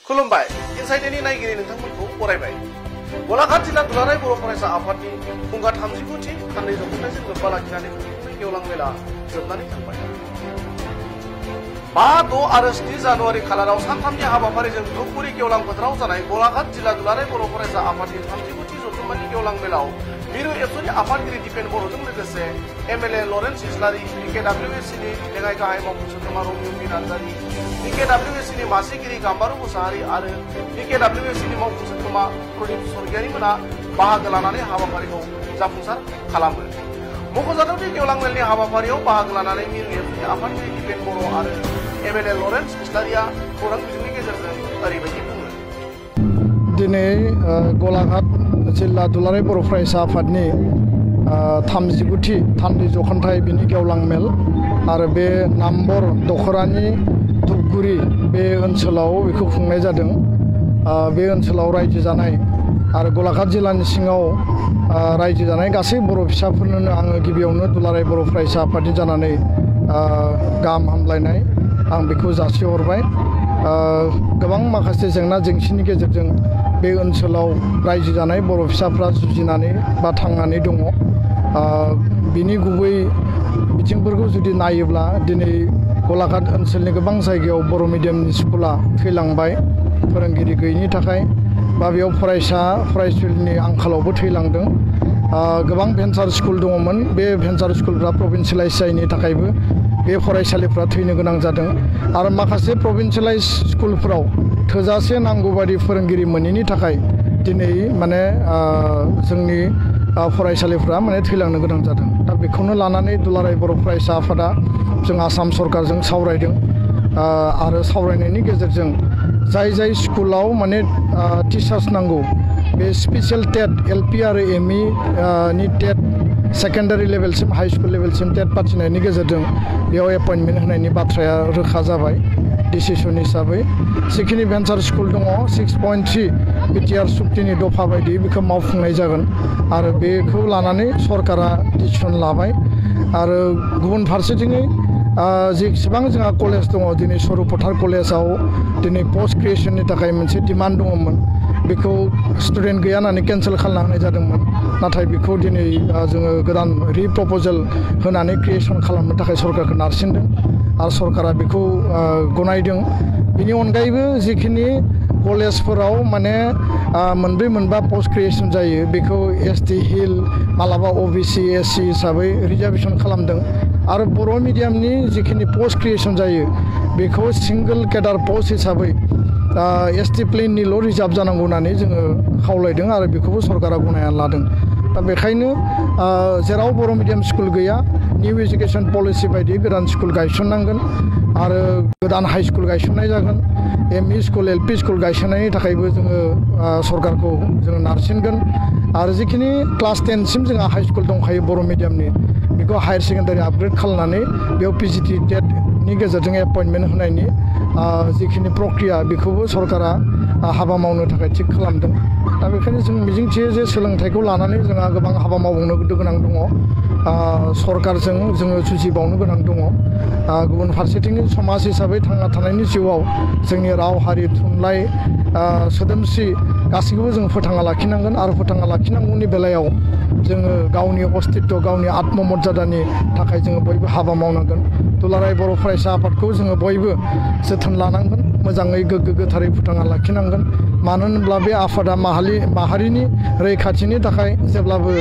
खुलुमबाय इनसाइडनि नायगिरि नोंथांमोनखौ बरायबाय। गलाघाट जिल्ला दुलाराय बर' फरायसा आफादनि फुंखा 39थि थान्दै जथुम्माजों लोब्बा लाखिनानै खुंफुंनाय गेवलां मेला जोबनानै थांबाय। 5, 6 आरो 7 जानुवारि खालाराव सानथामनि हाबाफारिजों धुपगुरि गेवलां फोथाराव जानाय गलाघाट जिल्ला दुलाराय बर' फरायसा आफादनि 39थि जथुम्मानि गेवलां मेलाव मिरु एबसुनि आफादगिरि दिपेन बर'जों लोगोसे एमएलए लरेन्स इस्लारि, बिकेडब्लिउएससिनि लेङाइ गाहाय मावफुं सोद्रोमा रबिउ पि नार्जारि, बिकेडब्लिउएससिनि मासिगिरि गाम्बारु मुसाहारि आरो बिकेडब्लिउएससिनि मावफुं सोद्रोमा प्रदीप स्वर्गियारिमोना बाहागो लानानै हाबाफारिखौ जाफुंसार खालामो। मख'जाथावदि गेवलां मेलनि हाबाफारियाव बाहागो लानानै मिरु एबसुनि आफादगिरि दिपेन बर' आरो एमएलए लरेन्स इस्लारिया खौरां बिजोंनि गेजेरजों ओरैबायदि बुङो। दिनै गलाघाट जिल्ला दुलाराय बर' फरायसा आफादनि 39थि थान्दै जख'न्थाइ बिनि गेवलां मेल आरो बे नाम्बर दखरानि धुपगुरि बे ओनसोलाव बेखौ खुंनाय जादों। बे ओनसोलाव रायजो जानाय आरो गलाघाट जिल्लानि सिङाव रायजो जानाय गासै बर' फिसाफोरनो आङो गिबियावनो दुलाराय बर' फरायसा आफादनि जानानै गाहाम हामलायनाय आं बेखौ जासिहरबाय। गोबां माखासे जेंना जेंसिनि गेजेरजों बे ओनसोलाव रायजो जानाय बर' फिसाफ्रा जुजिनानै बा थांनानै दङ। बिनि गुबै बिथिंफोरखौ जुदि नायोब्ला दिनै गलाघाट ओनसोलनि गोबां जायगायाव बर' मिडियामनि स्कुला थैलांबाय फोरोंगिरि गैयिनि थाखाय, बा बेयाव फरायसुलिनि आंखालावबो थैलांदों। गोबां भेन्सार स्कुल दङमोन, बे भेन्सार स्कुलफ्रा प्रभिन्सियेलाइज जायैनि थाखायबो बे फरायसालिफ्रा थैनो गोनां जादों। आरो माखासे प्रभिन्सियेलाइज स्कुलफ्राव थोजासे नांगौबादि फोरोंगिरि मोनैनि थाखाय दिनै माने जोंनि फरायसालिफ्रा माने थैलांनो गोनां जादों। दा बेखौनो लानानै दुलाराय बर' फरायसा आफादा जों आसाम सरकारजों सावरायदों आरो सावरायनायनि गेजेरजों जाय स्कुलाव माने टिचार्स नांगौ, बे स्पेसियेल टेट एलपि आरो एमइ नि टेट सेकेन्डारि लेभेलसिम हाई स्कुल लेभेलसिम टेट फाथिनायनि गेजेरजों बेयाव एपइन्टमेन्ट होनायनि बाथ्राया रोखा जाबाय डिसिसन हिसाबै। जिखिनि भेन्सार स्कुल दङ 6.3 बिटिआर सुक्तिनि दफा बायदि बेखौ मावफुंनाय जागोन आरो बेखौ लानानै सरकारा डिसिसन लाबाय। आरो गुबुन फारसेथिङै जेसेबां जोंहा कलेज दङ, दिनै सरुफोथार कलेजाव दिनै पस्ट ग्रेजुएसननि थाखाय मोनसे डिमान्ड दङमोन, बेखौ स्टुडेन्ट गैया होननानै केन्सेल खालामना होनाय जादोंमोन। नाथाय बेखौ दिनै जोङो गोदान रिप्रप'जेल होनानै क्रिएसन खालामनो थाखाय सरकारखौ नारसिनदों आरो सरकारा बेखौ गनायदों। बेनि अनगायैबो जिखिनि कलेजफोराव माने 4-5 पस्ट ग्रेजुएसन जायो, बेखौ एसटि हिल मालाबा ओबिसि एससि हिसाबै रिजार्भेसन खालामदों। आरो बर' मिडियामनि जिखिनि पस्ट ग्रेजुएसन जायो बेखौ सिंगल केडार पस्ट हिसाबै एसटि प्लेननिल' रिजार्भ जानांगौ होननानै जोङो खावलायदों आरो बेखौबो सरकारा गनायना लादों। दा बेखायनो जेराव बर' मिडियाम स्कुल गैया, निउ एजुकेसन पलिसि बायदि गोदान स्कुल गायसननांगोन आरो गोदान हाई स्कुल गायसननाय जागोन। एमइ स्कुल एलपि स्कुल गायसननायनि थाखायबो जोङो सरकारखौ जोङो नारसिनगोन। आरो जिखिनि क्लास 10सिम जोंहा हाई स्कुल दंखायो बर' मिडियामनि, बेखौ हायार सेकेन्डारि आपग्रेड खालामनानै बेयाव पिजिटि टेटनि गेजेरजों एपइन्टमेन्ट होनायनि जिखिनि प्रक्रिया बेखौबो सरकारा हाबा मावनो थाखाय थिग खालामदों। दा बेखायनो जों मिजिंथियो जे सोलोंथाइखौ लानानै जोंहा गोबां हाबा मावबावनो गोनां दङ, सरकारजों जोङो जुजिबावनो गोनां दङ। गुबुन फारसेथिं समाज हिसाबै थांना थानायनि जिउआव जोंनि राव हारि थुनलाइ सोदोमस्रि गासैखौबो जों फोथांना लाखिनांगोन आरो फोथांना लाखिनांगौनि बेलायाव जोङो गावनि अस्तित्व गावनि आत्ममर्यादानि थाखाय जोङो बयबो हाबा मावनांगोन। दुलाराय बर' फरायसा आफादखौ जोङो बयबो जोथोन लानांगोन, मोजाङै गोग्गो गोथारै फोथांना लाखिनांगोन। मानो होनब्ला बे आफादा माहारिनि रैखाथिनि थाखाय जेब्लाबो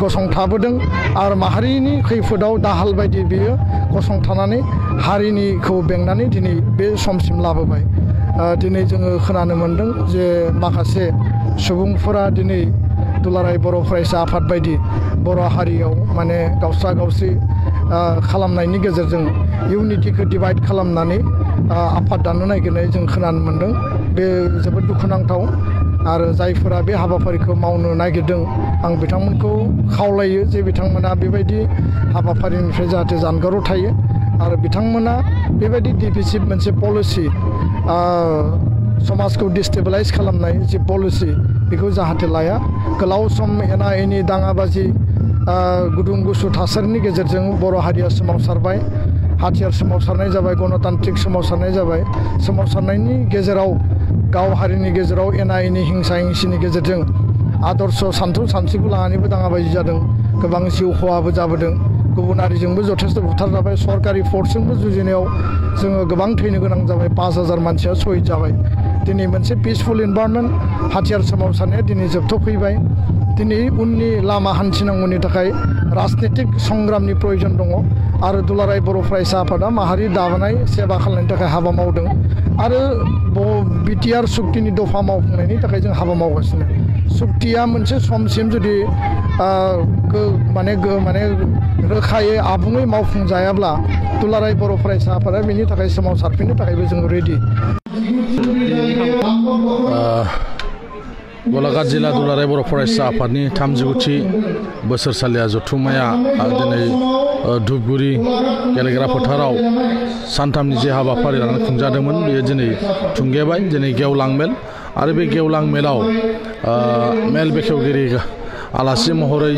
गसंथाबोदों आरो माहारिनि खैफोदाव दाहाल बायदि बियो गसंथानानै हारिनिखौ बेंनानै दिनै बे समसिम लाबोबाय। दिनै जोङो खोनानो मोन्दों जे माखासे सुबुंफोरा दिनै दुलाराय बर' फरायसा आफाद बायदि बर' हारियाव माने गावस्रा गावस्रि खालामनायनि गेजेरजों इउनिटिखौ डिभाइड खालामनानै आफाद दानो नागिरनाय जों खोनानो मोन्दों। बे जोबोद दुखुनांथाव आरो जायफोरा बे हाबाफारिखौ मावनो नागिरदों आं बिथांमोनखौ खावलायो जे बिथांमोना बेबायदि हाबाफारिनिफ्राय जाहाथे जानगाराव थायो आरो बिथांमोना बेबायदि डिभिसिभ मोनसे पलिसि समाजखौ डिस्टेबलाइज खालामनाय जि पलिसि बेखौ जाहाथे लाया। गोलाव सम एना एनि दाङाबाजि गुदुं गुसु थासारिनि गेजेरजों बर' हारिया सोमावसारबाय, हाथियार सोमावसारनाय जाबाय, गणतान्त्रिक सोमावसारनाय जाबाय। सोमावसारनायनि गेजेराव गाव हारिनि गेजेराव एना एनि हिंसा हिंसिनि गेजेरजों आदर्श सान्थौ सानस्रिखौ लानानैबो दाङाबाजि जादों गोबां जिउ खहाबो जाबोदों गुबुन हारिजोंबो जथेस्थ बुथारजाबाय सरकारि फर्सजोंबो जुजिनायाव जोङो गोबां थैनो गोनां जाबाय 5000 मानसिया शहीद जाबाय दिनै मोनसे पिसफुल इनभाइरनमेन्ट हाथियार सोमावसारनाया दिनै जोबथ'फैबाय दिनै उननि लामा हान्थिनांगौनि थाखाय राजनीतिक संग्रामनि प्रयोजन दङ आरो दुलाराय बर' फरायसा आफादा माहारि दानाय सेबा खालामनायनि थाखाय हाबा मावदों आरो बिटिआर सुक्तिनि दफा मावफुंनायनि थाखाय जों हाबा मावगासिनो सुक्तिया मोनसे समसिम जुदि माने रोखायै आबुङै मावफुंजायाब्ला दुलाराय बर' फरायसा आफादा बेनि थाखाय सोमावसारफिननो थाखायबो जों रेडि गलाघाट जिल्ला दुलाराय बर' फरायसा आफादनि 39थि बोसोरसालिया जथुम्माया दिनै धुपगुरि गेलेग्रा फोथाराव सानथामनि जे हाबाफारि लानानै खुंजादोंमोन बेयो दिनै थुंगेबाय दिनै गेवलां मेल आरो बे गेवलां मेलाव मेल बेखेवगिरि आलासि महरै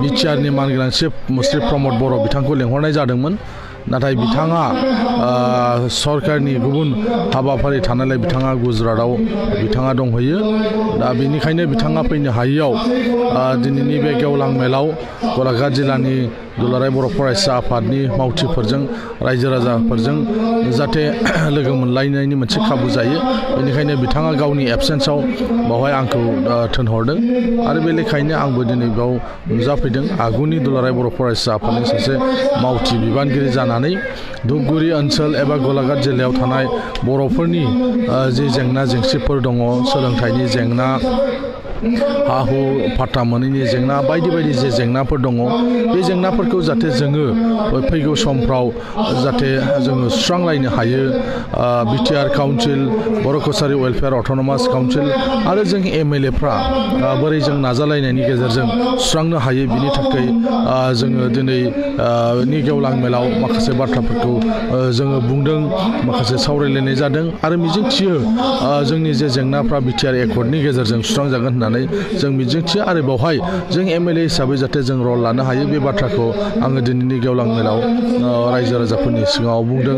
बिटिआरनि मानगोनां चिफ मुस्रि प्रमद बर' बिथांखौ लेंहरनाय जादोंमोन नाथाय बिथाङा सरकारनि गुबुन हाबाफारि थानायलाय बिथाङा गुजरातआव बिथाङा दंहैयो दा बेनिखायनो बिथाङा फैनो हायैयाव दिनैनि बे गेवलां मेलाव गलाघाट जिल्लानि दुलाराय बर' फरायसा आफादनि मावथिफोरजों रायजो राजाफोरजों जाहाथे लोगो मोनलायनायनि मोनसे खाबु जायो बेनिखायनो बिथाङा गावनि एबसेन्सआव बावहाय आंखौ थिनहरदों आरो बे लेखायैनो आंबो दिनै बेयाव नुजाफैदों आगुनि दुलाराय बर' फरायसा आफादनि सासे मावथि बिबानगिरि जानानै धुपगुरि ओनसोल एबा गलाघाट जिल्लायाव थानाय बर'फोरनि जे जेंना जेंसिफोर दङ सोलोंथाइनि जेंना हा हु फाट्टा मोनैनि जेंना बायदि बायदि जे जेंनाफोर दङ बे जेंनाफोरखौ जाहाथे जोङो फैगौ समफ्राव जाहाथे जोङो सुस्रांलायनो हायो बिटिआर काउन्सिल बर' कसारि वेलफेयार अट'नमास काउन्सिल आरो जों एमएलएफ्रा बोरै जों नाजालायनायनि गेजेरजों सुस्रांनो हायो बिनि थाखाय जोङो दिनै नि गेवलां मेलाव माखासे बाथ्राफोरखौ जोङो बुंदों माखासे सावरायलायनाय जादों आरो मिजिंथियो जोंनि जे जेंनाफ्रा बिटिआर एकर्डनि गेजेरजों सुस्रांजागोन होननानै जों मिजिंथियो आरो बेवहाय जों एमएलए हिसाबै जाहाथे जों रल लानो हायो बे बाथ्राखौ आङो दिनैनि गेवलां मेलाव रायजो राजाफोरनि सिगाङाव बुंदों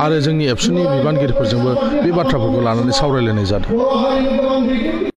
आरो जोंनि एबसुनि बिबानगिरिफोरजोंबो बे बाथ्राफोरखौ लानानै सावरायलायनाय जादों